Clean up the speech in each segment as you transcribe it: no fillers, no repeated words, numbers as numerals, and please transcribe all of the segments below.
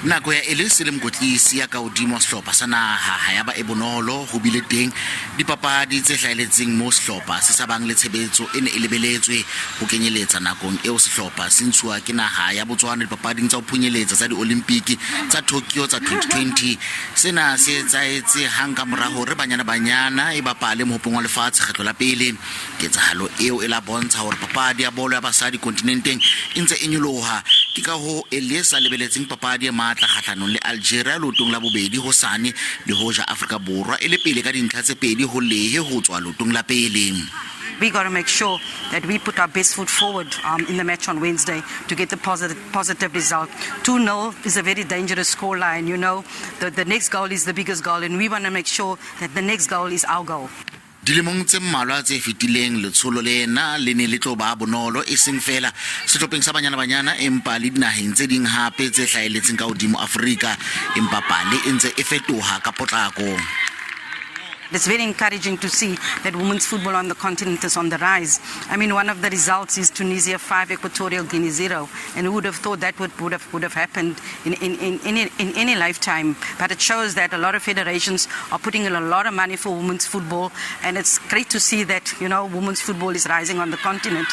Nako ya Ellis e le mokwetlisi ya ka hodimo wa sehlopha sa naha ha ya ba e bonolo. Ho bile teng dipapadi tse hlaheletseng moo sehlopha se sa bang le tshebetso e ne e lebeletswe, ho kenyeletsa nakong eo sehlopha se ntshuwa ke naha ya Botswana dipapading tsa ho phunyeletsa tsa Diolimpiki tsa Tokyo tsa 2020. Sena se etsahetse hang ka mora hore Banyana Banyana e bapale Mohopeng wa Lefatshe kgetlo la pele. Ketsahalo eo e la bontsha hore papadi ya bolo ya basadi kontinenteng e ntse e nyoloha. Ke ka hoo Elias a lebeletseng papadi e matla kgahlanong le Algeria leotong la bobedi hosane, le hoja Afrika Borwa e le pele ka dintlha tse 2-0 ho tswa leotong la pele. We got to make sure that we put our best foot forward in the match on Wednesday to get the positive result. 2-0 is a very dangerous scoreline. The next goal is the biggest goal, and we want to make sure that the next goal is our goal. Dilemong tse mmalwa tse fetileng, letsholo lena le ne le tlo ba bonolo e seng feela sehlopheng sa Banyana Banyana empa le dinaheng tse ding hape tse hlahelletseng ka hodimo Afrika, empa pale e ntse e fetoha ka potlako. It's very encouraging to see that women's football on the continent is on the rise. I mean, one of the results is Tunisia 5, Equatorial Guinea 0. And who would have thought that would have happened in any lifetime? But it shows that a lot of federations are putting in a lot of money for women's football. And it's great to see that women's football is rising on the continent.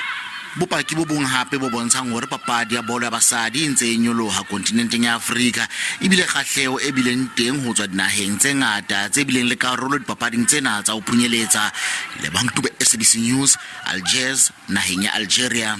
Bopaki bo bong hape bo bontshang hore papadi ya bolo ya basadi e ntse e nyoloha kontinenteng ya Afrika ebile kgahleho e bileng teng ho tswa dinaheng tse ngata tse bileng le karolo dipapading tsena tsa ho phunyeletsa. Lebang Tube, SABC News, Algiers, naheng ya Algeria.